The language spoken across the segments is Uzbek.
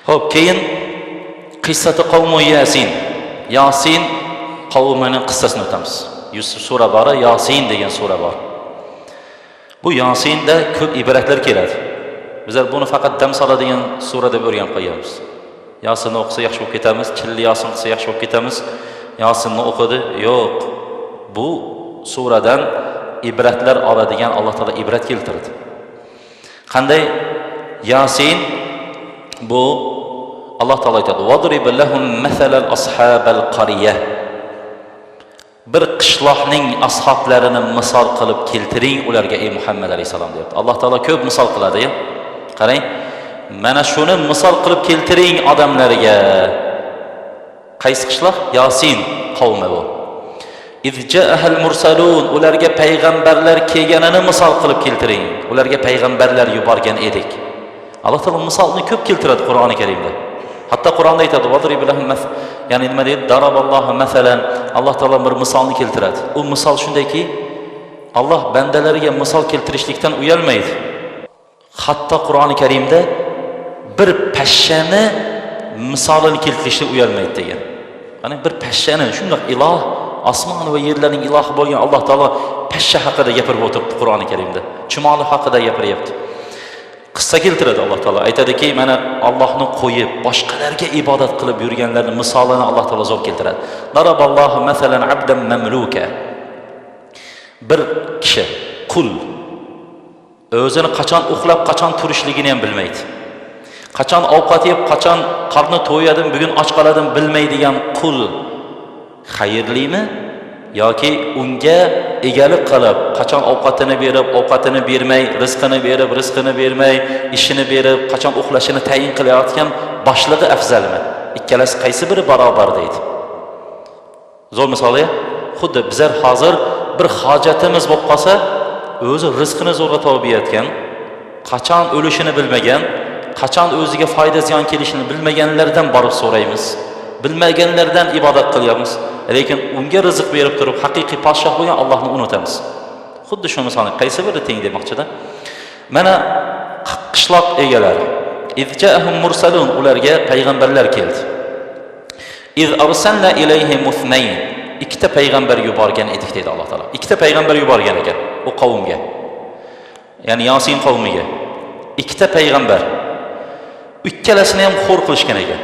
Xo'p, keyin qissati qavmu Yasin. Yasin qavmining qissasini o'tamiz. Yusuf sura bor, Yasin degan sura bor. Bu Yasinda ko'p ibratlar keladi. Bizlar buni faqat dam soladigan sura deb o'rganib qo'yganmiz. Yasinni o'qisa yaxshi bo'lib ketamiz, chilli Yasin qilsa yaxshi bo'lib ketamiz. Yasinni o'qidi, yo'q. Bu suradan ibratlar oladigan Alloh taolo ibrat keltirdi. Qanday? Yasin bu Alloh taolo aytadi: "Vadrib lahum masalan ashabal qarya." Bir qishloqning ashoblarini misol qilib keltiring ularga, ey Muhammad alayhisalom, deyapti. Alloh taolo ko'p misol qiladi. Qarang, mana shuni misol qilib keltiring odamlarga. Qaysi qishloq? Yasin qavmi bu. Iz ja'ahal mursalun, ularga payg'ambarlar kelganini misol qilib keltiring. Ularga payg'ambarlar yuborgan edik. Alloh taolo misolni ko'p keltiradi Qur'oni Karimda. Hatto Qur'onda aytadi: "Vadrib lahum", ya'ni nima deydi? Daraballohu masalan. Alloh taolo bir misolni keltiradi. U misol shundayki, Alloh bandalariga misol keltirishlikdan uyalmaydi. Hatto Qur'oni Karimda bir pashshani misolini keltirishdan uyalmaydi degan. Qani, bir pashshani, shundoq iloh, osmon va yerlarning ilohi bo'lgan Alloh taolo pashsha haqida gapirib o'tiribdi Qur'oni Karimda. Chumoli haqida gapiryapti. Qissa keltiradi Alloh taolo. Aytadiki, mana Allohni qo'yib boshqalarga ibodat qilib yurganlarning misolini Alloh taolo zo'r keltiradi. Daraballohu masalan abdan mamluka. Bir kishi qul, o'zini qachon uxlab, qachon turishligini ham bilmaydi. Qachon ovqat yeb, qachon qorni to'yadim, bugun och qoladim bilmaydigan qul xayrlimi yoki unga egalik qilib, qachon ovqatini berib, ovqatini bermay, rizqini berib, rizqini bermay, ishini berib, qachon uxlashini tayin qilayotgan boshlig'i afzalmi? Ikkalasi qaysi biri barobar deydi. Zo'r misol, ya? Xuddi bizlar hozir bir hojatimiz bo'lib qolsa, o'zi rizqini zo'rg'a topib yeyotgan, qachon o'lishini bilmagan, qachon o'ziga foyda ziyon kelishini bilmaganlardan borib so'raymiz, bilmaganlardan ibodat qilyapmiz, lekin unga rizq berib turib haqiqiy podshoh bo'lgan Allohni unutamiz. Xuddi shu misolni qaysi biri teng demoqchida. Mana qishloq egalari, iz ja'ahum mursalun, ularga payg'ambarlar keldi. Iz arsalna ilayhim ithnayn, ikkita payg'ambar yuborgan edik deydi Alloh taolo. Ikkita payg'ambar yuborgan ekan u qavmga, ya'ni Yosin qavmiga ikkita payg'ambar. Ikkalasini ham xo'r qilishgan ekan.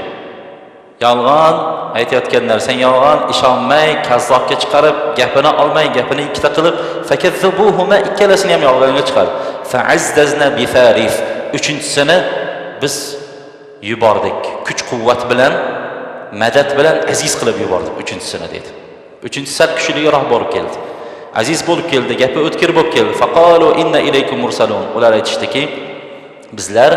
Yolg'on aytayotgan narsang yolg'on, ishonmay, kazzobga chiqarib, gapini olmay, gapini ikkita qilib, fakazzabuhuma, ikkalasini ham yolg'onga chiqarib, fa'azzazna bifaris, uchinchisini biz yubordik, kuch quvvat bilan, madad bilan aziz qilib yubordik uchinchisini deydi. Uchinchisi sal kuchliroq borib keldi, aziz bo'lib keldi, gapi o'tkir bo'lib keldi. Faqalu inna ilaykum mursalun, ular aytishdiki, bizlar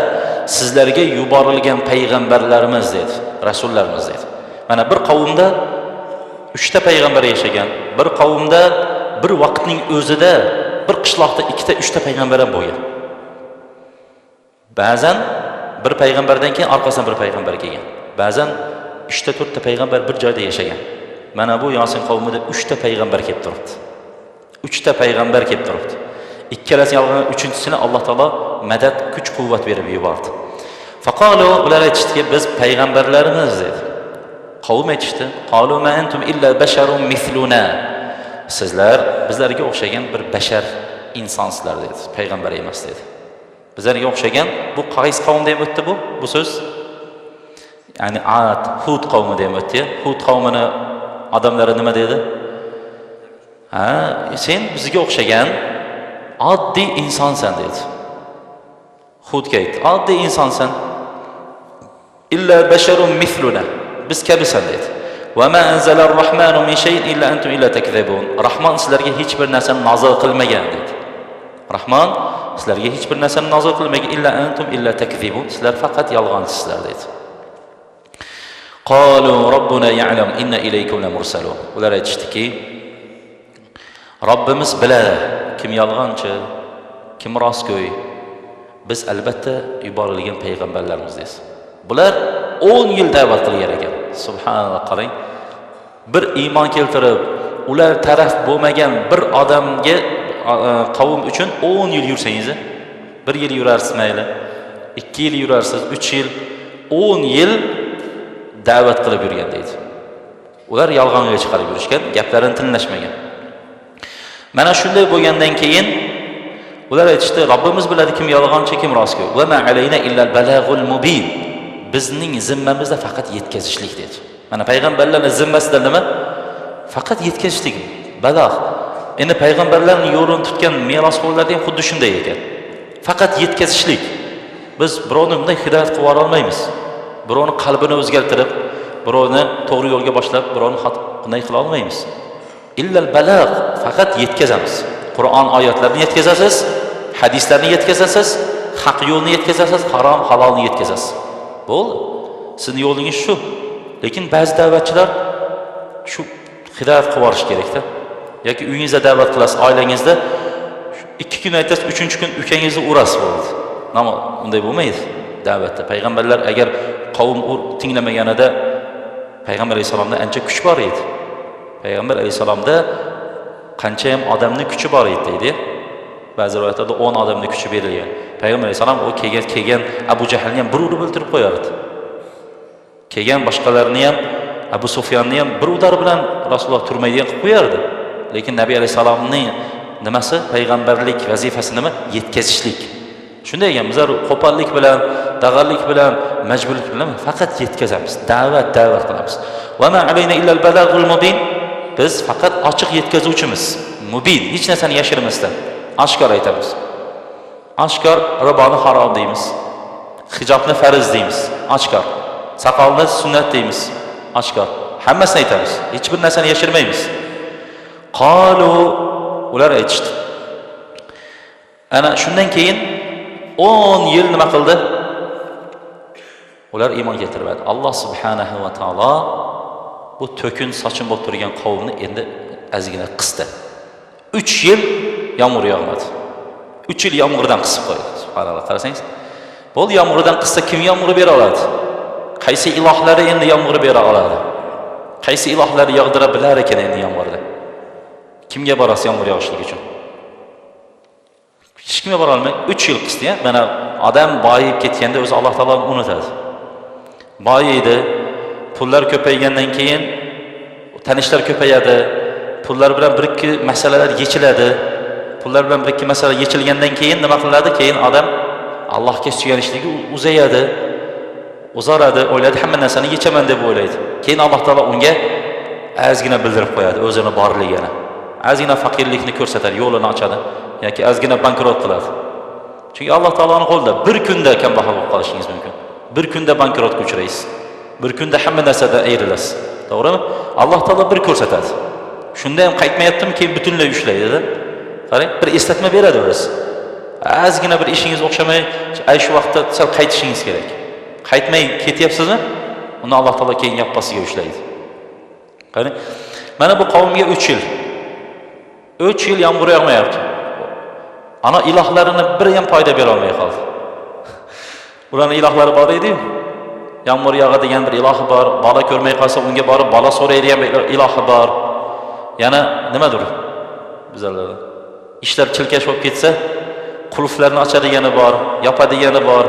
sizlarga yuborilgan payg'ambarlarimiz dedi, rasullarimiz dedi. Mana bir qavmda uchta payg'ambar yashagan, bir qavmda bir vaqtning o'zida bir qishloqda ikkita, uchta payg'ambar ham bo'lgan. Ba'zan bir payg'ambardan keyin orqasidan bir payg'ambar kelgan, ba'zan uchta, to'rtta payg'ambar bir joyda yashagan. Mana bu Yosin qavmida uchta payg'ambar kelib turibdi, uchta payg'ambar kelib turibdi. Ikkalasi yolg'on, uchinchisini Alloh taolo madad, kuch quvvat berib yubordi. Faqalu, ular aytishdiki, biz payg'ambarlarimiz dedi. Qavm aytishdi: qalu ma antum illa basharun mithluna, sizlar bizlarga o'xshagan bir bashar insonsizlar dedi, payg'ambar emas dedi. Bizlarga o'xshagan. Bu qaysi qavmda ham o'tdi bu so'z, ya'ni Ad, Hud qavmida ham o'tdi. Hud qavmini odamlari nima dedi? Ha, sen bizga o'xshagan oddiy insonsan dedi. Hudga aytdi, oddiy insonsan, illa basharun mithluna, biz kabisan dedi. Va ma anzalar rahmanu min shay'in illa antum illa takzibun, Rahmon sizlarga hech bir narsani nozil qilmagan dedi. Rahmon sizlarga hech bir narsani nozil qilmagan, illa antum illa takzibun, sizlar faqat yolg'onchisizlar dedi. Qalu robbuna ya'lam inna ilaykum lamursalun, ular aytishdiki, Robbimiz biladi kim yolg'onchi, kim rostgo'y, biz albatta yuborilgan payg'ambarlarmiz deysiz. Bular 10 yil da'vat qilgan ekan. Subhanalloh, qarang, bir iymon keltirib ular taraf bo'lmagan bir odamga, qavm uchun 10 yil yursangiz, bir yil yurarsiz, mayli, 2 yil yurarsiz, 3 yil, 10 yil da'vat qilib yurgan deydi. Ular yolg'onga chiqarib yurishgan, gaplarini tinglashmagan. Mana shunday bo'lgandan keyin ular aytishdi, Robbimiz biladi kim yolg'onchi, kim rostgo'y. Va ma alayna illal balag'ul mubin. Bizning zimmamizda faqat yetkazishlik dedi. Mana payg'ambarlarning zimmasida nima? Faqat yetkazishlik, balag'h. Endi payg'ambarlarning yo'lini tutgan merosxo'rlar ham xuddi shunday ekan. Faqat yetkazishlik. Biz birovni bunday hidoyat qilib yubora olmaymiz. Birovni qalbini o'zgartirib, birovni to'g'ri yo'lga boshlab, birovni bunday qila olmaymiz. Illal balag'h, faqat yetkazamiz. Qur'on oyatlarini yetkazasiz, hadislarni yetkazasiz, haq yo'lni yetkazasiz, harom halolni yetkazasiz. Bo'ldi. Sizning yo'lingiz shu. Lekin ba'zi da'vatchilar shu hidoyat qilib yuborish kerakda. Yoki uyingizda da'vat qilasiz, oilangizda 2 kun aytasiz, 3-kun ukangizni urasiz bo'ldi. Nima, unday bo'lmaydi da'vatda. Payg'ambarlar agar qavm tinglamaganida Payg'ambar alayhisalomda ancha kuch bor edi. Payg'ambar alayhisalomda qancha ham odamning kuchi bor edi deydi. Ba'zi rivoyatlarda 10 odamning kuchi berilgan. Payg'ambar alayhisalom u kelgan Abu Jahlni ham bir urib o'ldirib qo'yardi. Kelgan boshqalarni ham, Abu Sufyonni ham bir udar bilan Rasululloh turmaydigan qilib qo'yardi. Lekin Nabiy alayhisalomning nimasi? Payg'ambarlik vazifasi nima? Yetkazishlik. Shunday ekan, bizlar qo'pollik bilan, dag'allik bilan, majburlik bilan faqat yetkazamiz. Da'vat qilamiz. Va ma alayna illal balag'ul mubin. Biz faqat ochiq yetkazuvchimiz. Mubin, hech narsani yashirmasdan oshkor aytamiz. Oshkor riboni harom deymiz. Hijobni farz deymiz. Oshkor. Soqolni sunnat deymiz. Oshkor. Hammasini aytamiz. Hech bir narsani yashirmaymiz. Qalu, ular aytishdi. Ana shundan keyin 10 yil nima qildi? Ular iymon keltirmadi. Alloh subhanahu va taolo bu to'kin sochin bo'lib turgan qavmni endi ozgina qisdi. 3 yil yomg'ir yog'madi. 3 yil yomg'irdan qisib qo'ydi. Subhanalloh, qarasangiz. Bo'ldi, yomg'irdan qissa kim yomg'ir bera oladi? Qaysi ilohlari endi yomg'ir bera oladi? Qaysi ilohlari yog'dira bilar ekan endi yomg'irni? Kimga borasiz yomg'ir yog'ishligi uchun? Hech kimga bora olmay 3 yil qisdi. Mana odam boyib ketganda o'zi Alloh taoloni unutadi. Boyiydi, pullar ko'paygandan keyin tanishlar ko'payadi, pullar bilan bir ikki masalalar yechiladi. Pullar bilan bir ikki masala yechilgandan keyin nima qiladi? Keyin odam Allohga suyanishligi uzayadi, uzaradi, o'ylaydi, hamma narsani yechaman deb o'ylaydi. Keyin Alloh taolo unga ozgina bildirib qo'yadi o'zini borligini. Ozgina faqirlikni ko'rsatadi, yo'lini ochadi yoki ozgina bankrot qiladi. Chunki Alloh taoloning qo'lida bir kunda kambag'al bo'lib qolishingiz mumkin. Bir kunda bankrotga uchraysiz. Bir kunda hamma narsadan ayrilasiz. To'g'rimi? Alloh taolo bir ko'rsatadi. Shunda ham qaytmayaptimi, keyin butunlay ushlaydi-da. Qarang, bir eslatma beradi o'zi. Ozgina bir ishingiz o'xshamay, ay shu vaqtda sal qaytishingiz kerak. Qaytmay ketyapsizmi? Uni Alloh taolo keyin yoppasiga ushlaydi. Qarang, mana bu qavmga 3 yil. 3 yil yomg'ir yog'mayapti. Ana ilohlarini biri ham foyda bera olmay qoldi. Ularning ilohlari bor edi-yu. Yomg'ir yog'adigan bir ilohi bor, bola ko'rmay qolsa unga borib bola so'raydigan bir ilohi bor. Yana nimadir bizlarda. Ishlar chilkash bo'lib ketsa, qulflarni ochadigani bor, yopadigani bor.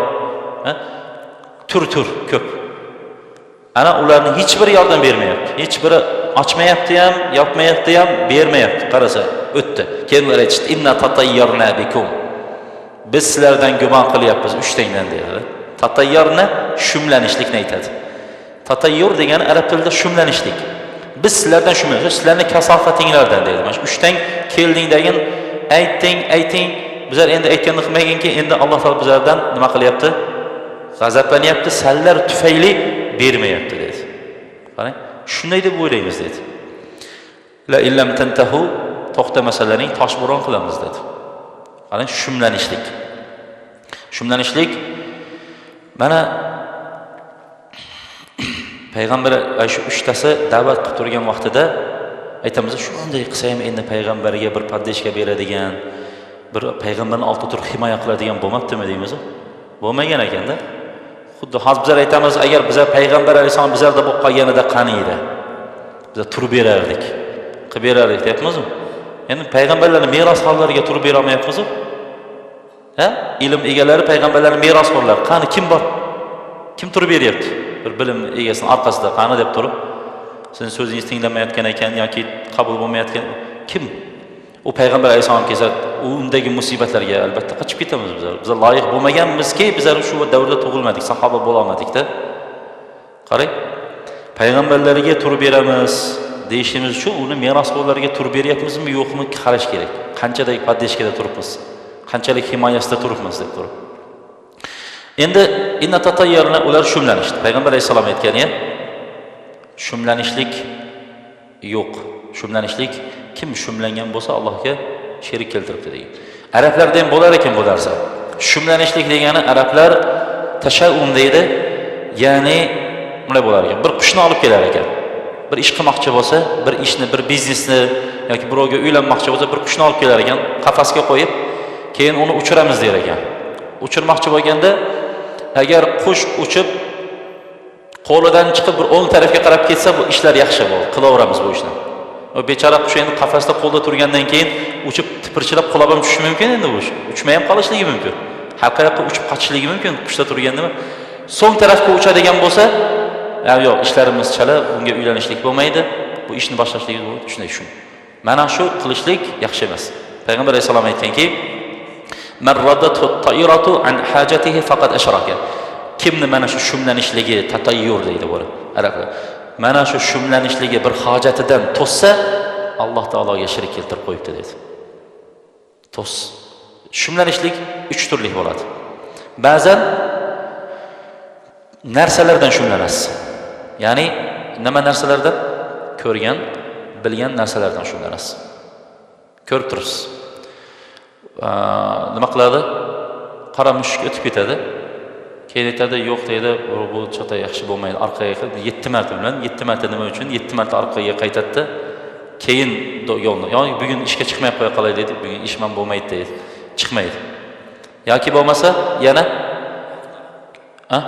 Tur-tur ko'p. Ana ularni hech biri yordam bermayapti. Hech biri ochmayapti ham, yopmayapti ham, bermayapti. Qarasa, o'tdi. Keyin ular aytishdi: "Inna tatayyarna bikum." Biz sizlardan gumon qilyapmiz uchtangdan dedi. Tatayyarna shumlanishlikni aytadi. Tatayyur degani arab tilida shumlanishlik. Biz sizlardan shumlanishlik, sizlarning kasofatinglardan dedi. Mana shu uchtang kelding degan, aytding, ayting. Bizlar endi aytganini qilmagan keyin endi Alloh taolo bizlardan nima qilyapti? G'azablanyapti, sallar tufayli bermayapti dedi. Qarang, shunday deb o'ylaymiz dedi. La illam tantahu, to'xtamasalaring toshbo'ron qilamiz dedi. Qarang, shumlanishlik. Shumlanishlik mana payg'ambar shu uchtasi da'vat qilib turgan vaqtida aytamiz, shunday qilsa ham endi payg'ambarga bir poddeshka beradigan, bir payg'ambarni oldida turib himoya qiladigan bo'lmabdimi deymiz. Bo'lmagan ekanda. Xuddi hozir bizlar aytamiz, agar bizlar payg'ambar alayhissalom bizlarda bo'lib qolganida qani edi? Bizlar turib berardik, qilib berardik deyapmizmi? Endi payg'ambarlarning merosxo'rlariga turib bera olmayapmiz-ku. Ha? Ilm egalari payg'ambarlarning merosxo'rlari. Qani kim bor? Kim turib beryapti? Bir bilim egasini orqasida qani deb turib, sizning so'zingizni tinglamayotgan ekan yoki qabul bo'lmayotgan kim? U payg'ambar alayhissalom kelsa, u undagi musibatlarga albatta qochib ketamiz bizlar. Bizlar loyiq bo'lmaganmizki, bizlar shu davrda tug'ilmadik, sahoba bo'la olmadik-da. Qarang, payg'ambarlarga turib beramiz deyishimiz uchun uni merosxo'rlarga turib beryapmizmi, yo'qmi qarash kerak. Qanchalik поддержкада turibmiz, qanchalik himoyasida turibmiz deb turib. Endi inna tatayyarna, ular shumlanishdi. Payg'ambar alayhissalom aytgani, shumlanishlik yo'q. Shumlanishlik, kim shumlangan bo'lsa Allohga sherik keltiribdi degan. Arablarda ham bo'lar ekan bu narsa. Shumlanishlik degani arablar tashaum deydi, ya'ni bunday bo'lar ekan. Bir qushni olib kelar ekan. Bir ish qilmoqchi bo'lsa, bir ishni, bir biznesni yoki birovga uylanmoqchi bo'lsa, bir qushni olib kelar ekan, qafasga qo'yib, keyin uni uchiramiz der ekan. Uchirmoqchi bo'lganda agar qush uchib qo'lidan chiqib bir o'ng tarafga qarab ketsa, bu ishlar yaxshi bo'ldi, qilaveramiz bu ishni. O bechora qush endi qafasda qo'lda turgandan keyin uchib tipirchilab qulab ham tushishi mumkin endi bu. Uchmay ham qolishligi mumkin. Har qayoqqa uchib qochishligi mumkin qushda turganda. So'ng tarafga uchadigan bo'lsa, yo'q, ishlarimiz chala, unga uylanishlik bo'lmaydi. Bu ishni boshlashlik bo'lmaydi, shunday shu. Mana shu qilishlik yaxshi emas. Payg'ambar alayhisalom aytganki, man raddathu at-ta'iratu an hajatihi faqad ashraka. Kimni mana shu shumlanishligi, tatayyur deydi buni arablar. Mana shu shumlanishligi bir hojatidan to'ssa, Alloh taologa shirik keltirib qo'yibdi dedi. To's. Shumlanishlik uch turli bo'ladi. Ba'zan narsalardan shumlanasiz. Ya'ni nima narsalardan? Ko'rgan, bilgan narsalardan shumlanasiz. Ko'rib turibsiz. Nima qiladi? Qora mushuk o'tib ketadi. Keyin aytadi, yo'q deydi, bu chota yaxshi bo'lmaydi, orqaga qilib 7 marta bilan, 7 marta nima uchun? 7 marta orqaga qaytadi. Keyin yo'lni, yo'q, bugun ishga chiqmay qo'ya qolay deydi, bugun ishim ham bo'lmaydi deydi. Chiqmaydi. Yoki bo'lmasa yana ha?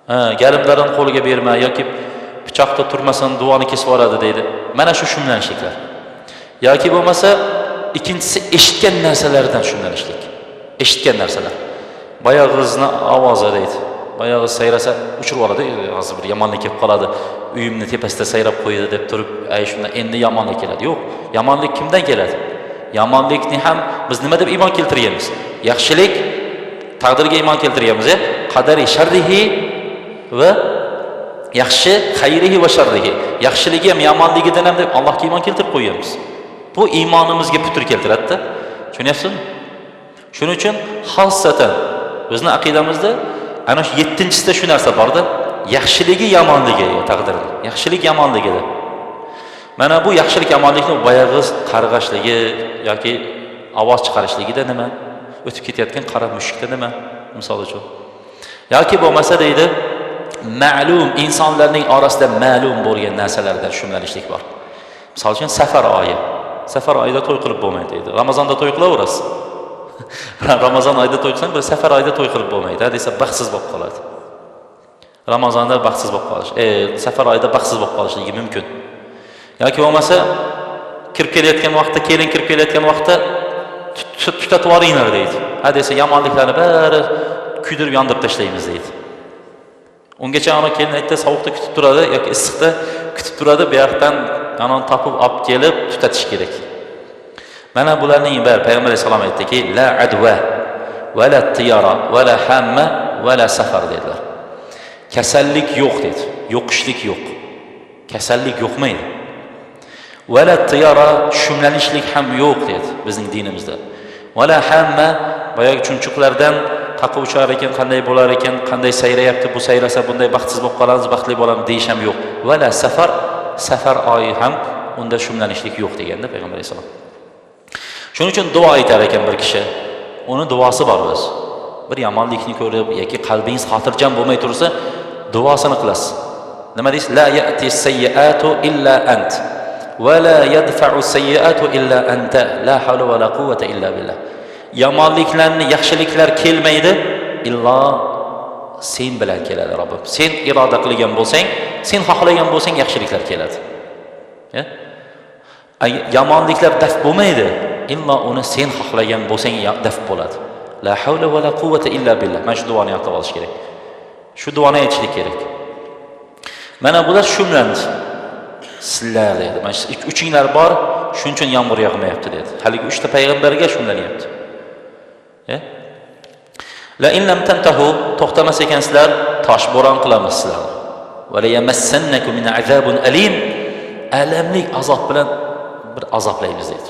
Ha, galimlarini qo'liga berma yoki pichoqda turmasin, duvoni kesib yuboradi deydi. Mana shu shumlanishliklar. Yoki bo'lmasa ikkinchisi eshitgan narsalardan shumlanishlik. Eshitgan narsalar. Boyag'izni ovozi deydi. Boyag'iz sayrasa uchirib yuboradi, hozir bir yomonlik kelib qoladi. Uyimni tepasida sayrab qo'ydi deb turib, ay shundan endi yomonlik keladi. Yo'q, yomonlik kimdan keladi? Yomonlikni ham biz nima deb iymon keltirganmiz? Yaxshilik taqdirga iymon keltirganmiz, qadari sharrihi va yaxshi xayrihi va sharrihi. Yaxshiligi ham yomonligidan ham deb Allohga iymon keltirib qo'yganmiz. Bu iymonimizga putur keltiradi-da. Tushunyapsizmi? Shuning uchun xossatan bizni aqidamizda ana shu 7-chisida shu narsa borda, yaxshiligi yomonligi taqdirda. Yaxshilik yomonligida. Mana bu yaxshilik yomonlikni boyag'i qarg'ashligi yoki ovoz chiqarishligida nima? O'tib ketayotgan qora mushukda nima? Misol uchun. Yoki bo'lmasa deydi, ma'lum insonlarning orasida ma'lum bo'lgan narsalardan shumlanishlik bor. Misol uchun safar oyi. Safar oyida to'y qilib bo'lmaydi deydi. Ramazonda to'y qilaverasiz. Ramazon oyida to'y qilsang, bir safar oyida to'y qilib bo'lmaydi, desa baxtsiz bo'lib qoladi. Ramazonda baxtsiz bo'lib qolish, safar oyida baxtsiz bo'lib qolishligi mumkin. Yoki bo'lmasa kirib kelayotgan vaqtda, kelin kirib kelayotgan vaqtda tutatib yuboringlar deydi. Ha desa yomonliklarni bari kuydirib yondirib tashlaymiz deydi. Ungacha ana kelin aytdi, sovuqda kutib turadi yoki issiqda kutib turadi, bu yoqdan ana topib olib kelib tutatish kerak. Mana bularning bari payg'ambar alayhisalom aytdiki, la adva va la tiyara va la hamma va la safar dedilar. Kasallik yo'q dedi. Yo'qishlik yo'q. Kasallik yo'qmaydi. Va la tiyara, shumlanishlik ham yo'q dedi bizning dinimizda. Va la hamma, boyagi chumchuqlardan qaqib uchar ekan, qanday bo'lar ekan, qanday sayrayapti, bu sayrasa bunday baxtsiz bo'lib qolamiz, baxtli bo'lamiz deyish ham yo'q. Va la safar, safar oyi ham unda shumlanishlik yo'q deganda payg'ambar alayhisalom. Shuning uchun duo aytar ekan bir kishi, uni duosi bor o'zi. Bir yomonlikni ko'rib yoki qalbingiz xotirjam bo'lmay tursa, duosini qilasiz. Nima deysiz? La ya'ti sayyiatu illa ant va la yadfa'u sayyiatu illa anta la havla va la quvvata illa billah. Yomonliklarni yaxshiliklar kelmaydi illo sen bilan keladi Robbim. Sen iroda qilgan bo'lsang, sen xohlagan bo'lsang yaxshiliklar keladi. Yomonliklar daf bo'lmaydi illo uni sen xohlagan bo'lsang daf bo'ladi. La havla va la quvvata illa billah. Mana shu duoni yodlab olish kerak. Shu duoni aytishlik kerak. Mana bular shumlandi. Sizlar dedi. Mana uchinglar bor, shuning uchun yomg'ir yog'mayapti dedi. Haligi 3 ta payg'ambarga shumlanyapti. La in lam tantahu, to'xtamas ekansizlar, tosh bo'ron qilamiz sizlarni. Va la yamassannakum min azabun alim, alamlik azob bilan bir azoblaymiz dedi.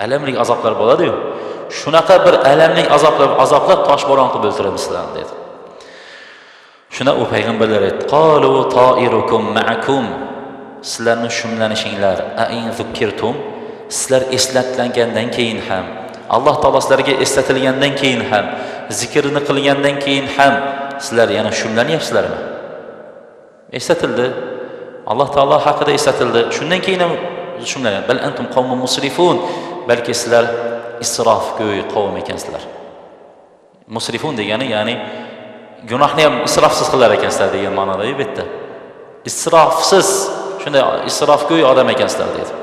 Alamlik azoblar bo'ladi-yu. Shunaqa bir alamlik azoblab tosh bo'ron qilib o'ldiramiz sizlarni dedi. Shunda u payg'ambarlar aytdi: "Qalu ta'irukum ma'akum." Sizlarni shumlanishinglar, a in zukkirtum, sizlar eslatlangandan keyin ham, Alloh taolo sizlarga eslatilgandan keyin ham, zikrini qilgandan keyin ham sizlar yana shumlanyapsizlarmi? Eslatildi. Alloh taolo haqida eslatildi. Shundan keyin ham shumlanyapti. Bal antum qawmun musrifun, balki sizlar isrofgo'y qavm ekansizlar. Musrifun degani, ya'ni gunohni ham isrofsiz qilar ekansizlar degan ma'noda bu yerda. Isrofsiz, shunday isrofgo'y odam ekansizlar dedi.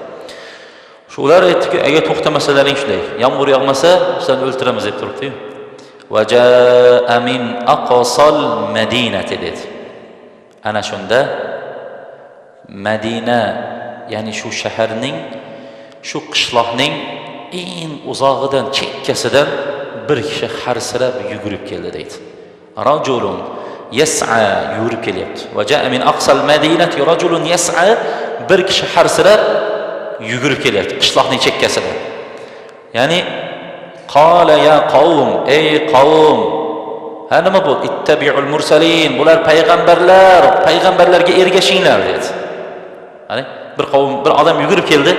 Shu ular aytdiki, agar to'xtamasalaring shunday, yomg'ir yog'masa sizlarni o'ltiramiz deb turibdi-yu. Va jaa min aqsal madinati dedi. Ana shunda Madina, ya'ni shu shaharning, shu qishloqning eng uzog'idan, chekkasidan bir kishi harsirab yugurib keldi deydi. Rajulun yas'a, yugurib kelyapti. Va jaa min aqsal madinati rajulun yas'a, bir kishi harsirab yugurib kelyapti qishloqning chekkasidan. Ya'ni qala ya qavm, ey qavm, ha nima bo'ldi? Ittabi'ul mursalin, bular payg'ambarlar, payg'ambarlarga ergashinglar dedi. Qani bir qavm, bir odam yugurib keldi.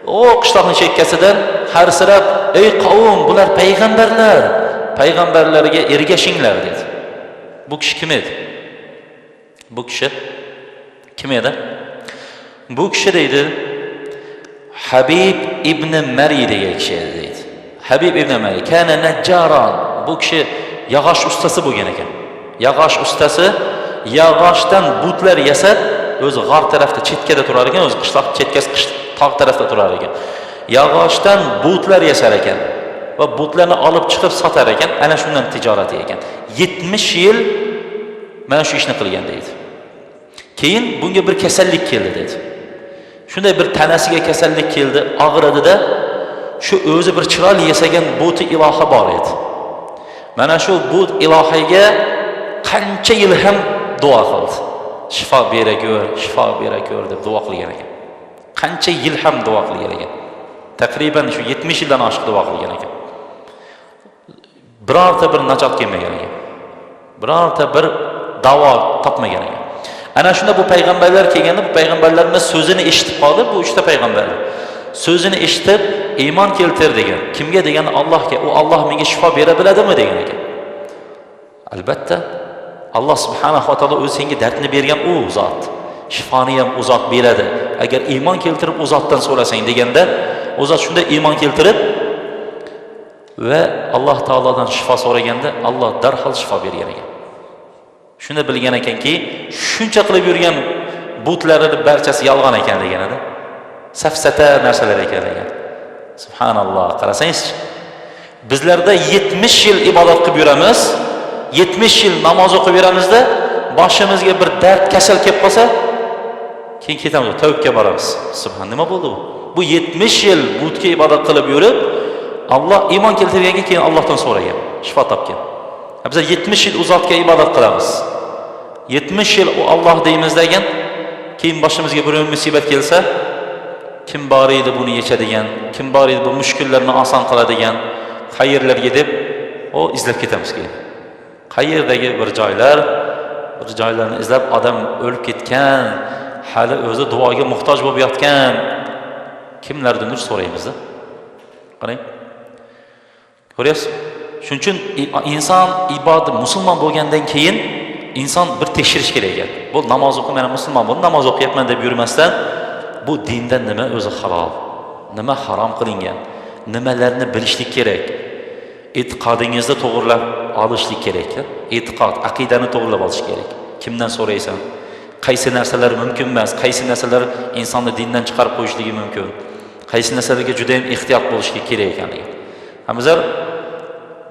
O qishloqning chekkasidan harsirab, ey qavm, bular payg'ambarlar, payg'ambarlarga ergashinglar dedi. Bu kishi kim edi? Bu kishi kim edi? Bu kishi deydi Habib ibn Mari degan kishi edi deydi. Habib ibn Mari kana najjaron. Bu kishi yog'och ustasi bo'lgan ekan. Yog'och ustasi, yog'ochdan butlar yasab, o'zi g'or tarafda chetkada turar ekan, o'zi qishloq chetkasi, tog' tarafda turar ekan. Yog'ochdan butlar yasar ekan va butlarni olib chiqib sotar ekan. Ana shundan tijorati ekan. 70 yil mana shu ishni qilgan deydi. Keyin bunga bir kasallik keldi dedi. Shunday bir tanasiga kasallik keldi, og'ridida shu o'zi bir chiroyli yasagan buti iloha bor edi. Mana shu but ilohiga qancha yil ham duo qildi. Shifo bera ko'r, shifo bera ko'r deb duo qilgan ekan. Qancha yil ham duo qilgan ekan. Taqriban shu 70 yildan oshiq duo qilgan ekan. Birorta bir najot kelmagan ekan. Birorta bir davo topmagan ekan. Ana shunda bu payg'ambarlar kelganda, bu payg'ambarlarning so'zini eshitib qoldi, bu uchta payg'ambar. So'zini eshitib iymon keltir degan. Kimga degan? Allohga. U Alloh menga shifo bera biladimi degan ekan. Albatta Alloh subhanahu va taolo o'zi senga dardni bergan u zot. Shifoni ham u zot beradi. Agar iymon keltirib u zotdan so'rasang deganda, u zot shunda iymon keltirib va Alloh taolodan shifo so'raganda Alloh darhol shifo bergan ekan. Shunda bilgan ekanki, shuncha qilib yurgan butlarini barchasi yolg'on ekan degan edi. Safsata narsalar ekan degan. Subhanalloh, qarasangizchi. Bizlarda 70 yil ibodat qilib yuramiz, 70 yil namoz o'qib yuramizda, boshimizga bir dard, kasal kelib qolsa, keyin ketamiz, tavbga boramiz. Subhan, nima bo'ldi bu? Bu 70 yil butga ibodat qilib yurib, Alloh iymon keltirgandan keyin Allohdan so'ragan, shifo topgan. Bizlar 70 yil u zotga ibodat qilamiz. 70 yil u Alloh deymiz degan, keyin boshimizga bir musibat kelsa, kim bor edi buni yechadigan, kim bor edi bu mushkullarni oson qiladigan, qayerlarga deb o izlab ketamiz keyin. Qayerdagi bir joylar, bir joylarni izlab odam o'lib ketgan, hali o'zi duoga muhtoj bo'lib yotgan kimlardandir so'raymiz-da. Qarang. Ko'ryapsiz? Shuning uchun inson ibodat musulmon bo'lgandan keyin inson bir tekshirish kerak ekan. Bu namoz o'qib, mana musulmon bo'ldim, namoz o'qiyapman deb yurmasdan, bu dinda nima o'zi halol, nima harom qilingan, nimalarni bilishlik kerak. E'tiqodingizni to'g'irlab olishlik kerak. E'tiqod, aqidani to'g'irlab olish kerak. Kimdan so'raysan? Qaysi narsalar mumkin emas, qaysi narsalar insonni dindan chiqarib qo'yishligi mumkin, qaysi narsalarga juda ham ehtiyot bo'lishga kerak ekanligi. Ha, bizlar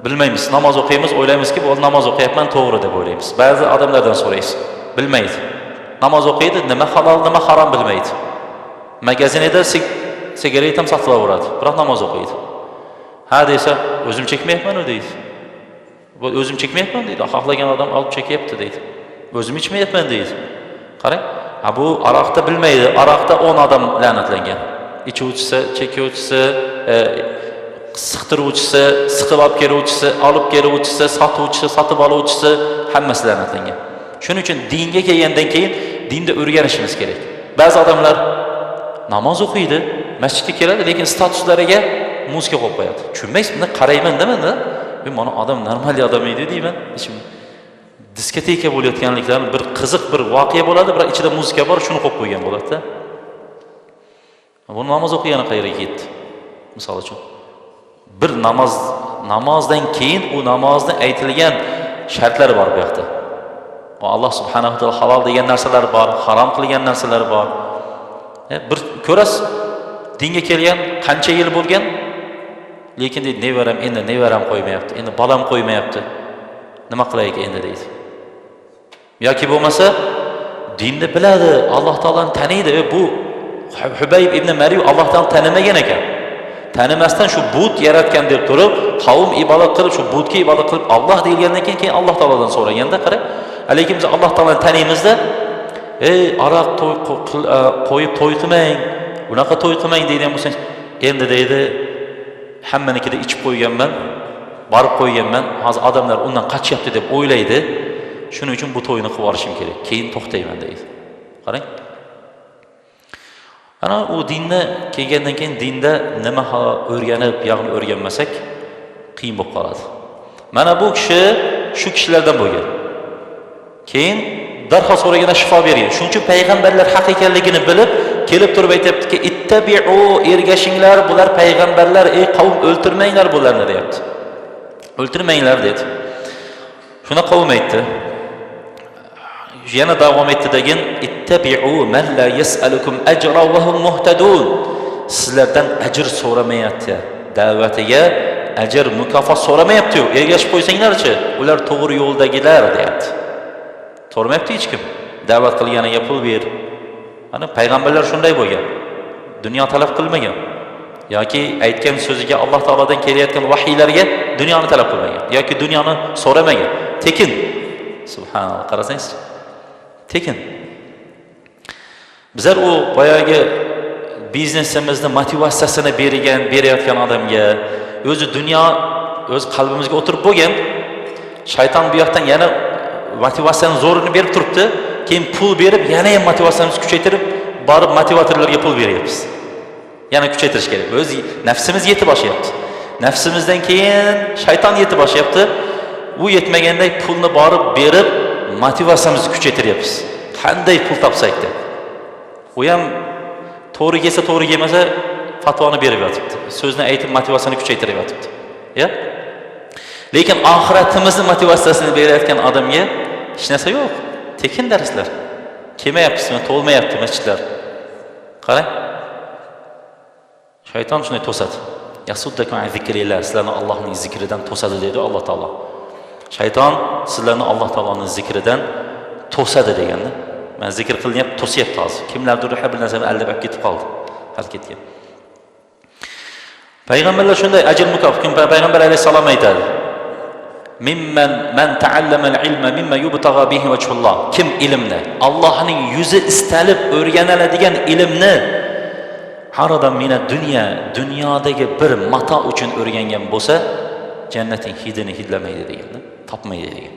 Bilmaymiz, namoz o'qiymiz, o'ylaymizki, bu namoz o'qiyapman, to'g'ri deb o'ylaymiz. Ba'zi odamlardan so'raysiz, bilmaydi. Namoz o'qiydi, nima halol, nima harom bilmaydi. Magazinida sigaret ham sotilaveradi, biroq namoz o'qiydi. Ha desa, o'zim chekmayapman u deydi. O'zim chekmayapman deydi, xohlagan odam olib chekyapti deydi. O'zim ichmayapman deydi. Qarang, ha bu aroqda bilmaydi, aroqda 10 odam la'natlangan. Ichuvchisi, chekuvchisi, siqtiruvchisi, siqib olib keluvchisi, olib keluvchisi, sotuvchisi, sotib oluvchisi, hammasi la'natlangan. Shuning uchun dinga kelgandan keyin dinda o'rganishimiz kerak. Ba'zi odamlar namoz o'qiydi, masjidga keladi, lekin statuslariga muzika qo'yib qo'yadi. Tushunmaysiz, buni qarayman demanda, men mana odam normal odam edi deyman. Diskoteka bo'layotganliklarini bir qiziq bir voqea bo'ladi, biroq ichida muzika bor, shuni qo'yib qo'ygan bo'ladi-da. Bu namoz o'qigani qayerga ketdi? Misol uchun, bir namozdan keyin u namozni aytilgan shartlari bor bu yoqda. Alloh subhanahu va taolo halol degan narsalar bor, harom qilgan narsalar bor. Bir ko'rasiz, dinga kelgan qancha yil bo'lgan, lekin deydi, nevaram endi nevaram qo'ymayapti, endi bolam qo'ymayapti. Nima qilaylik endi deydi. Yoki bo'lmasa dinni biladi, Alloh taoloni taniydi. Bu Hubayb ibn Mariy Alloh taoloni tanimagan ekan. Tanimasdan shu but yaratgan deb turib, qavm ibodat qilib, shu butga ibodat qilib, Alloh deyilgandan keyin Alloh taolodan so'raganda qarang, lekin biz Alloh taoloni taniymizda, ey aroq to'y qo'yib to'y qilmang, unaqa to'y qilmang deydigan bo'lsangiz, endi deydi, hammanikida ichib qo'yganman, borib qo'yganman, hozir odamlar undan qachyapti deb o'ylaydi. Shuning uchun bu to'yni qilib olishim kerak, keyin to'xtayman deydi. Qarang. Ana u dinni kelgandan keyin dinda nima o'rganib, ya'ni o'rganmasak qiyin bo'lib qoladi. Mana bu kishi shu kishilardan bo'lgan. Keyin darhol so'raganda shifo bergan. Shuning uchun payg'ambarlar haq ekanligini bilib, kelib turib aytayaptiki, ittabi'u, ergashinglar, bular payg'ambarlar, ey qavm, o'ltirmanglar bularni deyapti. O'ltirmanglar dedi. Shuni qavm aytdi. Yana davom etdi degan, ittabi'u man la yas'alukum ajra va hum muhtadun. Sizlardan ajr so'ramayapti. Da'vatiga ajr, mukofot so'ramayapti-yu. Ergashib qo'ysanglarchi, ular to'g'ri yo'ldagilar deyapti. So'ramayapti hech kim. Da'vat qilganiga pul ber. Ana payg'ambarlar shunday bo'lgan. Dunyo talab qilmagan. Yoki aytgan so'ziga Alloh taolodan kelayotgan vahiylarga dunyoni talab qilmagan yoki dunyoni so'ramagan. Tekin. Subhanalloh, qarasangiz. Tekin. Bizlar u boyagi biznesimizni motivatsiyasini berayotgan odamga o'zi dunyo o'z qalbimizga o'tirib bo'lgan, shayton bu yoqdan yana motivatsiyani zo'rini berib turibdi, keyin pul berib yana ham motivatsiyamizni kuchaytirib, borib motivatorlarga pul beryapmiz. Yana kuchaytirish kerak. O'z nafsimiz yetib oshyapti. Nafsimizdan keyin shayton yetib oshyapti. U yetmaganday pulni borib berib motivatsiyamizni kuchaytiryapmiz. Qanday pul topsak deb. U ham to'g'ri kelsa, to'g'ri kelmasa fatvoni berib yotibdi. So'zni aytib motivatsiyani kuchaytirib yotibdi. Ya? Lekin oxiratimizni motivatsiyasini berayotgan odamga hech narsa yo'q. Tekin darslar. Kelmayapsizmi? To'lmayapti masjidlar. Qarang. Shayton shunday to'sadi. Yasuddakum an zikrillah, sizlarni Allohning zikridan to'sadi dedi Alloh taolo. Shayton sizlarni Alloh taoloning zikridan to'sadi deganda. Mana zikr qilinyapti, to'syapti hozir. Kimlardir bir narsani aldab olib ketib qoldi. Hali ketgan. Payg'ambarlar shunday ajr mukofot. Kim payg'ambar alayhissalom aytadi? Mimman man ta'allama al-ilma mimma yubtagha bihi wajhulloh. Kim ilmni, Allohning yuzi istalib o'rganiladigan ilmni haradan mina dunya, dunyodagi bir mato uchun o'rgangan bo'lsa, jannatning hidini hidlamaydi degan, topmaydi degan.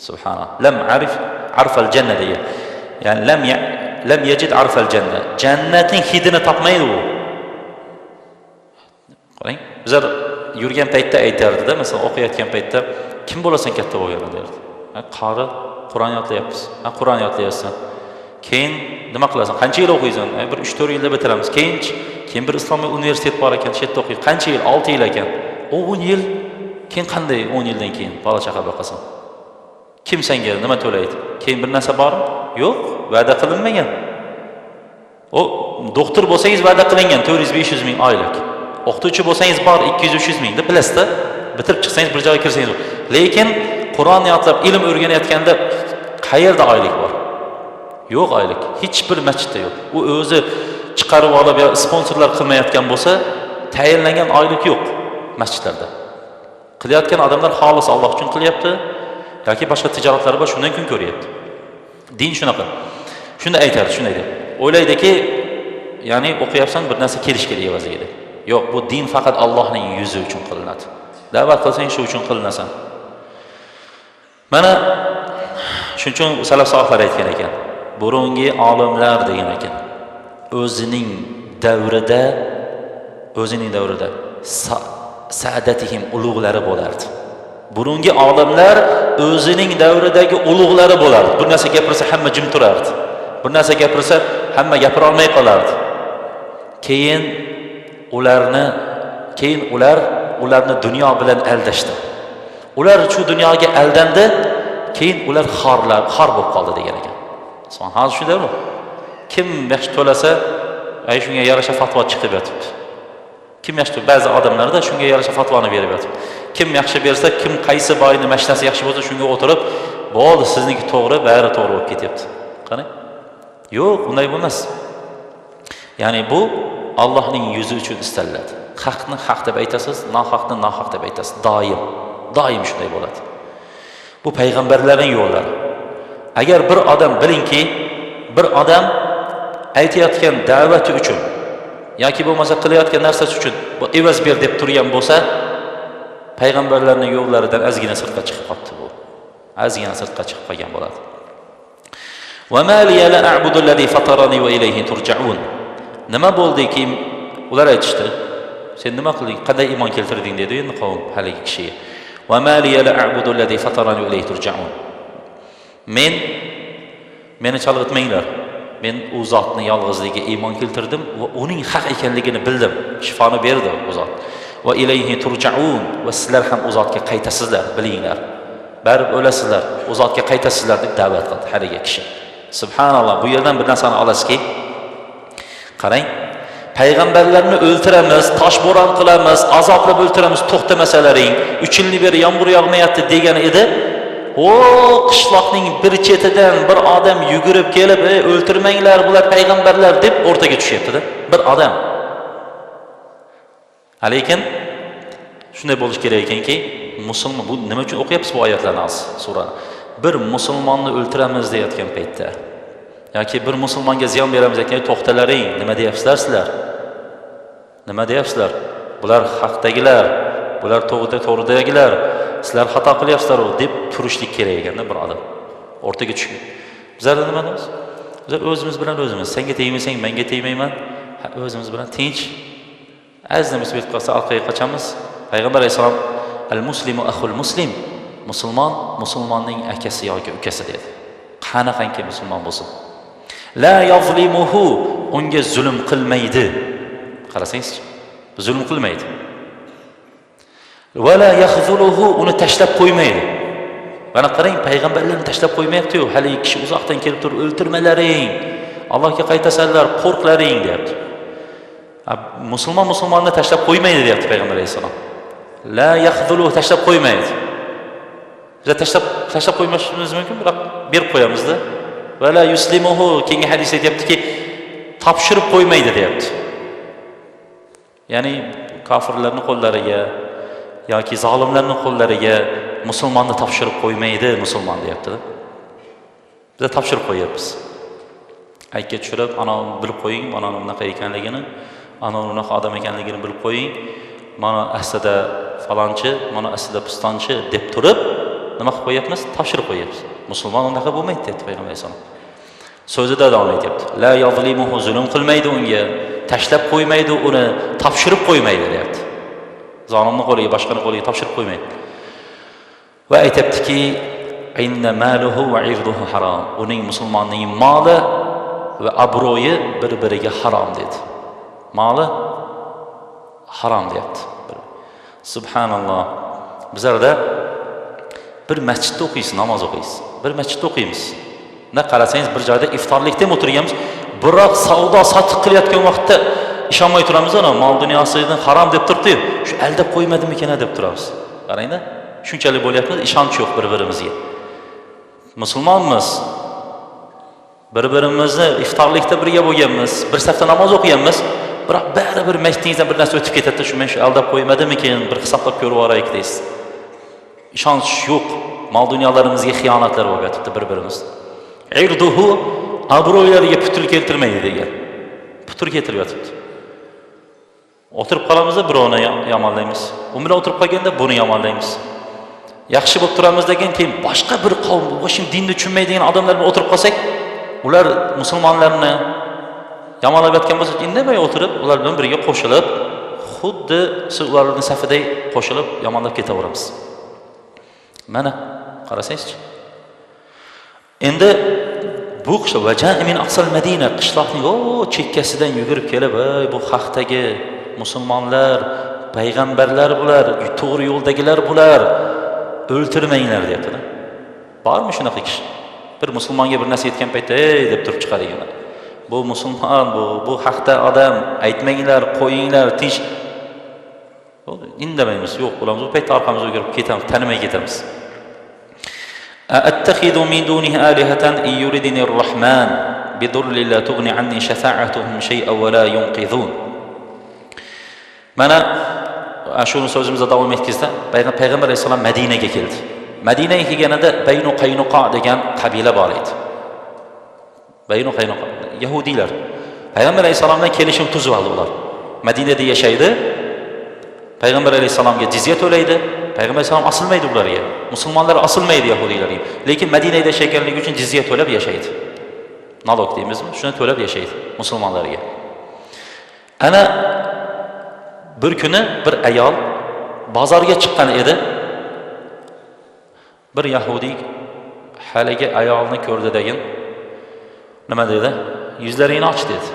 Subhanalloh. Lam arif arfal janna degan. Ya'ni lam yajid arfal janna. Jannatning hidini topmaydi u. Qarang, bizlar yurgan paytda aytardida, masalan, o'qiyotgan paytda kim bo'lasan katta bo'lganda derdi. Qori, Qur'on yodlayapmiz. Ha, Qur'on yodlayapsan. Keyin nima qilasan? Qancha yil o'qiysan? Bir 3-4 yilda bitiramiz. Keyin bir islomiy universitet bor ekan, shu yerda o'qiy. Qancha yil? 6 yil ekan. 10 yil. Keyin qanday 10 yildan keyin bola chaqa boqasan? Kim senga nima to'laydi? Keyin bir narsa bormi? Yo'q, va'da qilinmagan. O doktor bo'lsangiz va'da qilingan 400-500 ming oylik. O'qituvchi bo'lsangiz bor 200-300 ming deb bilasizda. bitirib chiqsangiz bir joyga kirsangiz. Lekin Qur'onni yodlab ilm o'rganayotganda qayerda oylik bor? Yo'q oylik. Hech bir masjidda yo'q. U o'zi chiqarib olib yo sponsorlar qilmayotgan bo'lsa, tayinlangan oylik yo'q masjidlarda. Qilayotgan odamlar xolis Alloh uchun qilyapti yoki boshqa tijoratlari bor, shundan kun ko'ryapti. Din shunaqa. Shunda aytadi, shunday deb. O'ylaydiki, ya'ni o'qiyapsan, bir narsa kelish kerak evaziga deb. Yo'q, bu din faqat Allohning yuzi uchun qilinadi. Da'vat qilsang shu uchun qilinasan. Mana shuning uchun salaf solihlar aytgan ekan, burungi olimlar degan ekan, o'zining davrida sa'datihim ulug'lari bo'lardi. Burungi olimlar o'zining davridagi ulug'lari bo'lardi. Bir narsa gapirsa hamma jim turardi. Bir narsa gapirsa hamma gapira olmay qolardi. Keyin ularni dunyo bilan aldashdi. Ular shu dunyoga aldandi, keyin ular xor bo'lib qoldi degan ekan. Hozir shundaymi? Kim yaxshi to'lasa, ay shunga yarasha fatvo chiqib yotibdi. Kim yaxshi, ba'zi odamlarda shunga yarasha fatvoni berib yotibdi. Kim yaxshi bersa, kim qaysi boyni mashinasi yaxshi bo'lsa, shunga o'tirib, bo'ldi, sizniki to'g'ri, bari to'g'ri bo'lib ketyapti. Qarang. Yo'q, unday bo'lmas. Ya'ni bu Allohning yuzi uchun istaladi. Haqni haq deb aytasiz, nohaqni nohaq deb aytasiz. Doim, doim shunday bo'ladi. Bu payg'ambarlarning yo'llari. Agar bir odam bilingki, bir odam aytayotgan da'vati uchun yoki bo'lmasa qilayotgan narsasi uchun bu evaz ber deb turgan bo'lsa, payg'ambarlarning yo'llaridan ozgina sirtqa chiqib qoldi bu. Ozgina sirtqa chiqib qolgan bo'ladi. Va ma liya la a'budu allazi fatarani va ilayhi turja'un. Nima bo'ldiki, ular aytishdi, sen nima qilding, qanday iymon keltirding dedi endi qavm haligi kishiga. Va ma liya la a'budu allazi fatarani va ilayhi turja'un. Meni chalg'itmanglar. Men u zotni yolg'izligiga iymon keltirdim va uning haq ekanligini bildim. Shifoni berdi u zot. Va ilayhi turja'un, va sizlar ham u zotga qaytasizlar, bilinglar. Barib o'lasizlar, u zotga qaytasizlar deb da'vat qildi haligi kishi. Subhanalloh, bu yerdan bir narsani olasizki, qarang, payg'ambarlarni o'ltiramiz, toshbo'ron qilamiz, azoblab o'ltiramiz, to'xtamasalaring, 3 yilni beri yomg'ir yog'mayapti degan edi. O qishloqning bir chetidan bir odam yugurib kelib, "Ey, o'ltirmanglar, bular payg'ambarlar" deb o'rtaga tushyapti-da. Bir odam. Lekin shunday bo'lish kerak ekanki, musulmon, bu nima uchun o'qiyapsiz bu oyatlarni hozir, surani? Bir musulmonni o'ltiramiz deyotgan paytda yoki bir musulmonga ziyon beramiz deyotgan, to'xtalaring, nima deyapsizlar sizlar? Nima deyapsizlar? Bular haqdagilar, bular to'g'ridagilar, sizlar xato qilyapsizlar deb turishlik kerak ekanda bir odam. O'rtaga tushgan. Bizlar nima deymiz? Bizlar o'zimiz bilan o'zimiz, senga tegmasang, menga tegmayman, o'zimiz bilan tinch. Ozgina musibat qolsa orqaga qochamiz. Payg'ambar alayhissalom al-muslimu akhul muslim, musulmon musulmonning akasi yoki ukasi dedi. Qanaqangi musulmon bo'lsin. La yazlimuhu, unga zulm qilmaydi. Qarasangiz, zulm qilmaydi. Va la yakhzuluhu, uni tashlab qo'ymaydi. Mana qarang, payg'ambarlarni tashlab qo'ymayapti-yu, hali kishi uzoqdan kelib turib, o'ltirmalaring, Allohga qaytasanlar, qo'rqlaring deyapti. Musulmon musulmonni tashlab qo'ymaydi deyapti payg'ambar alayhissalom. La yakhzuluhu, tashlab qo'ymaydi. Biz tashlab qo'ymashimiz mumkin, biroq berib qo'yamizda. Va la yuslimuhu, keyingi hadis aytyaptiki, topshirib qo'ymaydi deyapti. Ya'ni kofirlarning qo'llariga yoki zolimlarning qo'llariga musulmonni topshirib qo'ymaydi musulmon deyapti. Biz topshirib qo'yapmiz. Aytga tushirib, ana bilib qo'ying, mana bunaqa ekanligini, ana unaqa odam ekanligini bilib qo'ying. Mana aslida falonchi, mana aslida pistonchi deb turib, nima qilib qo'yapmiz? Topshirib qo'yapmiz. Musulmon unaqa bo'lmaydi deyapti payg'ambar alayhissalom. So'zida davom etyapti. La yazlimuhu, zulm qilmaydi unga, tashlab qo'ymaydi uni, topshirib qo'ymaydi deyapti. Zolimning qo'liga, boshqaning qo'liga topshirib qo'ymaydi. Va aytyaptiki, inna maluhu va irduhu harom. Uning musulmonning moli va obro'yi bir-biriga harom dedi. Moli harom deyapti. Subhanalloh. Bizlarda bir masjidda o'qiysiz, namoz o'qiysiz. Bir masjidda o'qiymiz. Na qarasangiz bir joyda iftorlikda ham o'tirganmiz, biroq savdo sotiq qilayotgan vaqtda ishonmay turamiz, ana mol dunyosidan harom deb turibdi-yu, shu aldab qo'ymadimikan deb turamiz. Qarangda, shunchalik bo'lyapmiz, ishonch yo'q bir-birimizga. Musulmonmiz. Bir-birimizni iftorlikda birga bo'lganmiz, bir safda namoz o'qiganmiz, biroq baribir masjidingizdan bir narsa o'tib ketadi, shu men shu aldab qo'ymadimikin, bir hisoblab ko'rib yuboraylik deysiz. Ishonch yo'q, mol dunyolarimizga xiyonatlar bo'lib yotibdi bir-birimiz. Irduhu obro'lariga putur keltirmaydi degan. Putur keltirib yotibdi. O'tirib qolamizda birovni yomonlaymiz. U bilan o'tirib qolganda buni yomonlaymiz. Yaxshi bo'lib turamiz degan keyin boshqa bir qavm, boshim dinni tushunmaydigan odamlar bilan o'tirib qolsak, ular musulmonlarni yomonlab yotgan bo'lsa, indamay o'tirib, ular bilan birga qo'shilib, xuddi siz ularning safida qo'shilib yomonlab ketaveramiz. Mana qarasangizchi. Endi bu qishloq vaja'a min aqsal Madina, qishloqning o chekkasidan yugurib kelib, ey bu haqdagi musulmonlar, payg'ambarlar bular, to'g'ri yo'ldagilar bular, o'ltirmanglar deyapti-da. Bormi shunaqa kishi? Bir musulmonga bir narsa aytgan paytda ey deb turib chiqadigan. Bu musulmon, bu haqda odam, aytmanglar, qo'yinglar, tinch. Indamaymiz, yo'q bo'lamiz. Bu paytda orqamizga o'girib ketamiz, tanimay ketamiz. أأتخذ من دونه آلهة إن يردني الرحمن بضر لا تغني عني شفاعتهم شيئا ولا ينقذون. Mana shuni so'zimizda davom etkizdi. Payg'ambar alayhissalom Madinaga keldi. Madinaga kelganida Baynu Qaynuqo degan qabila bor edi. Baynu Qaynuqo yahudiylar. Payg'ambar alayhissalomdan kelishim tuzib oldi ular. Madinada yashaydi. Payg'ambar alayhissalomga jizya to'laydi. Payg'ambar alayhissalom osilmaydi ularga. Musulmonlar osilmaydi yahudiylarga. Lekin Madinada yashaganligi uchun jizya to'lab yashaydi. Nalog deymizmi? Shuni to'lab yashaydi musulmonlarga. Ana bir kuni bir ayol bozorga chiqqan edi. Bir yahudiy haligi ayolni ko'rdi degin nima dedi? Yuzlaringni och dedi.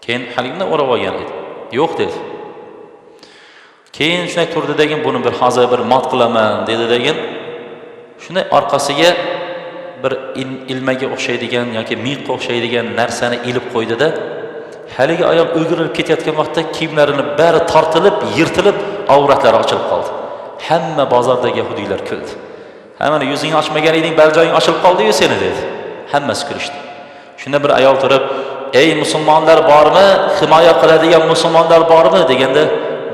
Keyin haligini o'rab olgan edi. Yo'q dedi. Keyin shunday turdi degin, buni bir hozir bir mat qilaman dedi degin. Shunday orqasiga bir ilmaga o'xshaydigan yoki miqqa o'xshaydigan narsani ilib qo'ydida, haligi ayol o'girilib ketayotgan vaqtda kiyimlarini bari tortilib, yirtilib, avratlari ochilib qoldi. Hamma bozordagi yahudiylar kuldi. Ha, mana yuzingni ochmagan eding, bari joying ochilib qoldi-yu seni dedi. Hammasi kulishdi. Shunda bir ayol turib, ey musulmonlar bormi? Himoya qiladigan musulmonlar bormi? Deganda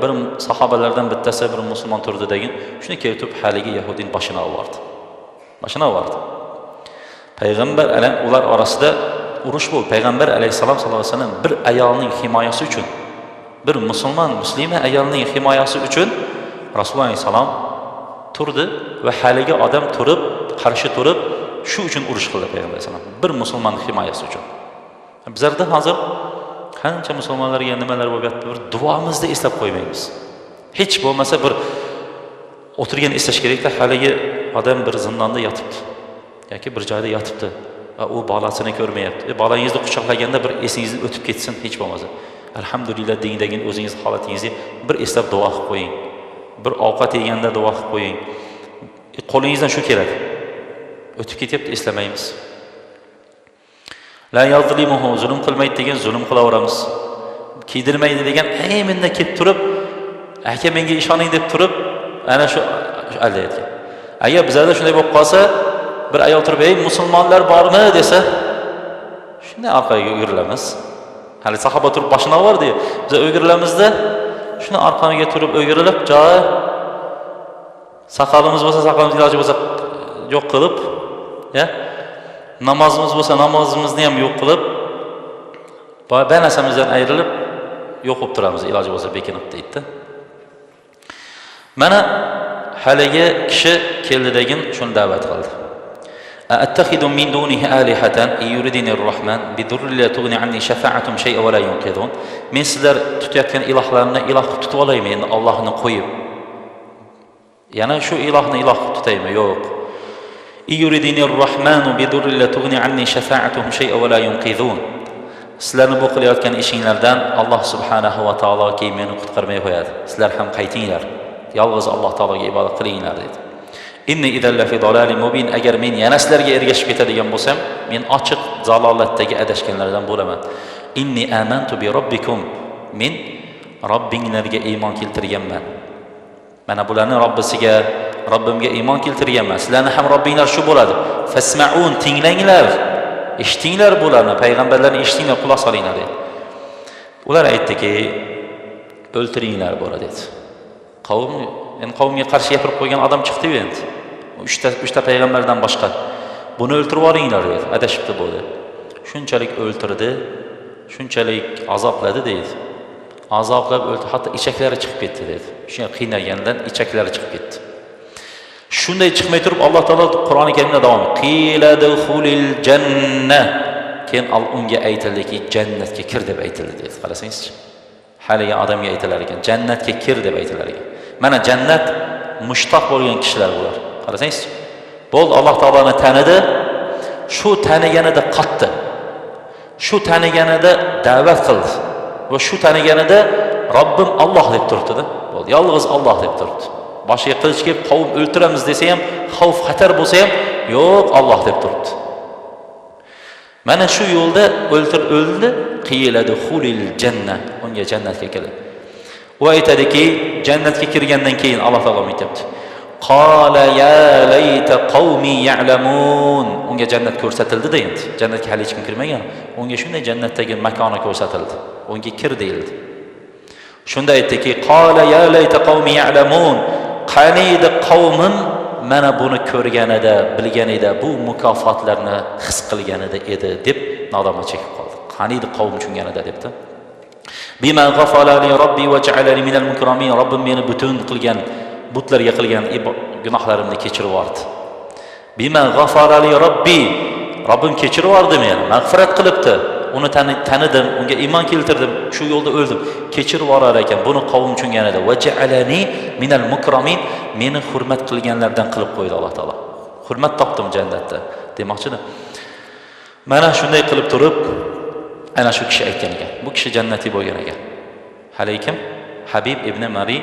bir sahobalardan bittasi bir musulmon turdi degan, shuni kelib turib haligi yahudiyning boshini olib bordi. Boshini olib bordi. Payg'ambar ular orasida urush bo'ldi. Payg'ambar alayhissalom sallallohu alayhi vasallam bir ayolning himoyasi uchun, bir musulmon muslima ayolning himoyasi uchun Rasululloh alayhissalom turdi va haligi odam turib, qarshi turib, shu uchun urush qildi payg'ambar alayhissalom. Bir musulmon himoyasi uchun. Bizlarda hozir qancha musulmonlarga nimalar bo'lib yotibdi, bir duomizda eslab qo'ymaymiz. Hech bo'lmasa bir o'tirgan eslash kerakda, haligi odam bir zindonda yotibdi yoki bir joyda yotibdi. U bolasini ko'rmayapti. Bolangizni quchoqlaganda bir esingizdan o'tib ketsin hech bo'lmasa. Alhamdulillah deng degan o'zingiz holatingizni bir eslab duo qilib qo'ying. Bir ovqat yeganda duo qilib qo'ying. Qo'lingizdan shu keladi. O'tib ketyapti, eslamaymiz. La yazlimuhu, zulm qilmaydi degan zulm qilaveramiz. Kiydirmaydi degan ey menda kelib turib, aka menga ishoning deb turib, ana shu aldayotgan. Agar bizlarda shunday bo'lib qolsa, bir ayol turib, ey musulmonlar bormi desa, shunday orqaga o'girilamiz. Hali sahoba turib boshini olib, biz o'girilamizda, shuni orqaga turib o'girilib, joy soqolimiz bo'lsa, soqolimiz iloji bo'lsa yo'q qilib, ya namozimiz bo'lsa, namozimizni ham yo'q qilib, bir narsamizdan ayrilib yo'q bo'lib turamiz, iloji bo'lsa bekinib deydi. Mana haligi kishi keldi degin shuni da'vat qildi. أتخذ من دونه آلهة إن يردني الرحمن بضر لا تغني عني شفاعتهم شيئا ولا ينقذون. Men sizlar tutayotgan ilohlarni iloh qilib tutib olaymi endi Allohni qo'yib? Yana shu ilohni iloh qilib tutaymi? Yo'q. إن يردني الرحمن بضر لا تغني عني شفاعتهم شيئا ولا ينقذون. Sizlarni bu qilayotgan ishinglardan Alloh subhanahu va taolo keyin meni qutqarmay qo'yadi. Sizlar ham qaytinglar. Yolg'iz Alloh taologa ibodat qilinglar dedi. Inni idan lafi dalalin mubin. Agar men yana sizlarga ergashib ketadigan bo'lsam, men ochiq zalolatdagi adashganlardan bo'laman. Inni amantu bi robbikum. Men Robbinglarga iymon keltirganman. Mana bularni Robbisiga, Robbimga iymon keltirganman. Sizlarni ham Robbinglar shu bo'ladi. Fasma'un, tinglanglar. Eshitinglar bularni, payg'ambarlarni eshitinglar, quloq solinglar dedi. Ular aytdiki, o'ltiringlar buni dedi. Qavm, endi qavmga qarshi gapirib qo'ygan odam chiqdi-yu endi. Uchta payg'ambardan boshqa. Buni o'ltirib yuboringlar dedi. Adashibdi bu dedi. Shunchalik o'ltirdi, shunchalik azobladi deydi. Azoblab o'ldi, hatto ichaklari chiqib ketdi dedi. Shunday qiynalgandan ichaklari chiqib ketdi. Shunday chiqmay turib Alloh taolo Qur'oni Karimda davom qila dukhulil janna. Keyin unga aytildiki, jannatga kir deb aytildi dedi. Qarasangizchi. Haligi odamga aytilar ekan, jannatga kir deb aytilar ekan. Mana jannat mushtoq bo'lgan kishilar bular. Qarasangizchi. Bo'ldi, Alloh taoloni tanidi. Shu taniganida qotdi. Shu taniganida da'vat qildi. Va shu taniganida Robbim Alloh deb turibdi-da. Bo'ldi, yolg'iz Alloh deb turibdi. Boshiga qilich kelib qavm o'ltiramiz desa ham, xavf xatar bo'lsa ham, yo'q, Alloh deb turibdi. Mana shu yo'lda o'ldi, qila dukhulil janna, unga jannatga kirdi. U aytadiki, jannatga kirgandan keyin Alloh taolo aytibdi. Qala ya layta qavmi ya'lamun. Unga jannat ko'rsatildi-da endi. Jannatga hali hech kim kirmagan. Unga shunday jannatdagi makoni ko'rsatildi. Unga kir deyildi. Shunda aytdiki, qala ya layta qavmi ya'lamun. Qani edi qavmim mana buni ko'rganida, bilganida, bu mukofotlarni his qilganida edi deb nadomat chekib qoldi. Qani edi qavm tushunganida debdi. Bima g'afara li robbi va ja'alani minal mukramin. Robbim meni butun qilgan, butlarga qilgan gunohlarimni kechirib yubordi. Bima g'afara li robbi, Robbim kechirib yubordi meni, mag'firat qilibdi. Uni tanidim, unga iymon keltirdim, shu yo'lda o'ldim. Kechirib yuborar ekan, buni qavm tushunganida. Va ja'alani minal mukramin, meni hurmat qilganlardan qilib qo'ydi Alloh taolo. Hurmat topdim jannatda demoqchida. Mana shunday qilib turib, ana shu kishi aytgan ekan. Bu kishi jannatiy bo'lgan ekan. Hali kim? Habib ibn Mari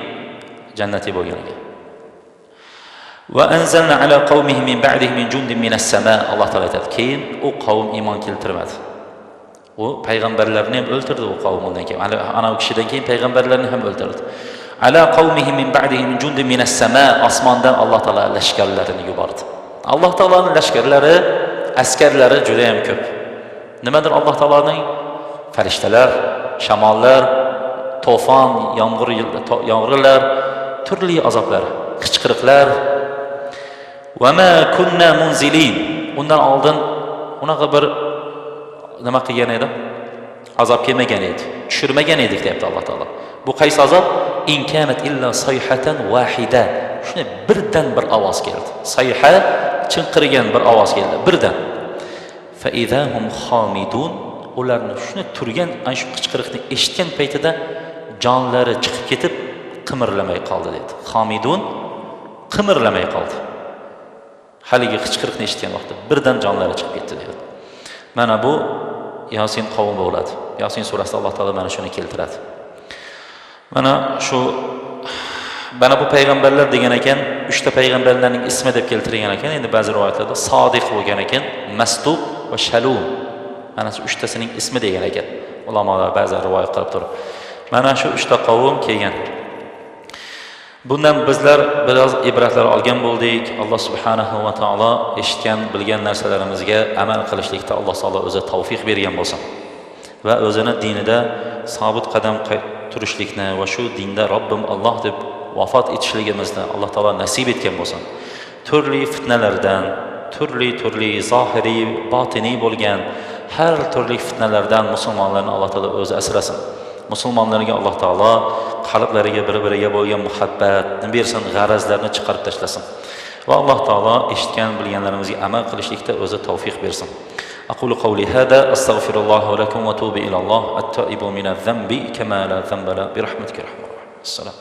jannatiy bo'lgan ekan. Va anzalna ala qavmihi min ba'dihi min jundin minas sama. Alloh taolo aytadi. Keyin u qavm iymon keltirmadi. U payg'ambarlarni ham o'ltirdi u qavm undan keyin. Ana u kishidan keyin payg'ambarlarni ham o'ltirdi. Ala qavmihi min ba'dihi min jundin minas sama. Osmondan Alloh taolo lashkarlarini yubordi. Alloh taoloning lashkarlari, askarlari juda ham ko'p. Nimadir Alloh taoloning farishtalar, shamollar, to'fon, yomg'ir, yomg'irlar, turli azoblar, qichqiriqlar. Va ma kunna munzilin. Undan oldin unaqa bir nima qilgan edi? Azob kelmagan edi. Tushirmagan edik deyapti Alloh taolo. Bu qaysi azob? In kanat illa sayhatan wahida. Shunday birdan bir ovoz keldi. Sayha chinqirgan bir ovoz keldi. Birdan. Fa idahum xomidun. Ularni shuni turgan ana shu qichqiriqni eshitgan paytida jonlari chiqib ketib qimirlamay qoldi dedi. Xomidun qimirlamay qoldi. Haligi qichqiriqni eshitgan vaqtda birdan jonlari chiqib ketdi dedi. Mana bu Yasin qavmi bo'ladi. Yasin surasida Alloh taolo mana shuni keltiradi. Mana shu mana bu payg'ambarlar degan ekan, uchta payg'ambarlarning ismi deb keltirilgan ekan. Endi ba'zi rivoyatlarda Sodiq bo'lgan ekan, Masduq va Shalum. Mana shu uchtasining ismi degan ekan. Ulamolar ba'zi rivoyat qilib turib. Mana shu uchta qavm kelgan. Bundan bizlar biroz ibratlar olgan bo'ldik. Alloh subhanahu va taolo eshitgan, bilgan narsalarimizga amal qilishlikda Alloh taolo o'zi tavfiq bergan bo'lsin. Va o'zini dinida sobit qadam turishlikni va shu dinda Robbim Alloh deb vafot etishligimizni Alloh taolo nasib etgan bo'lsin. Turli fitnalardan, turli-turli zohiriy, botiniy bo'lgan har turli fitnalardan musulmonlarni Alloh taolo o'zi asrasin. Musulmonlarga Alloh taolo qalblariga bir-biriga bo'lgan muhabbatni bersin, g'arazlarni chiqarib tashlasin. Va Alloh taolo eshitgan, bilganlarimizga amal qilishlikda o'zi tavfiq bersin. Aqulu qawli hada astagfirulloh va lakum va tubu ilalloh at-taibu minadh-dhanbi kama la dhanba la bi rahmatika ya arhamar rohimin. Assalom.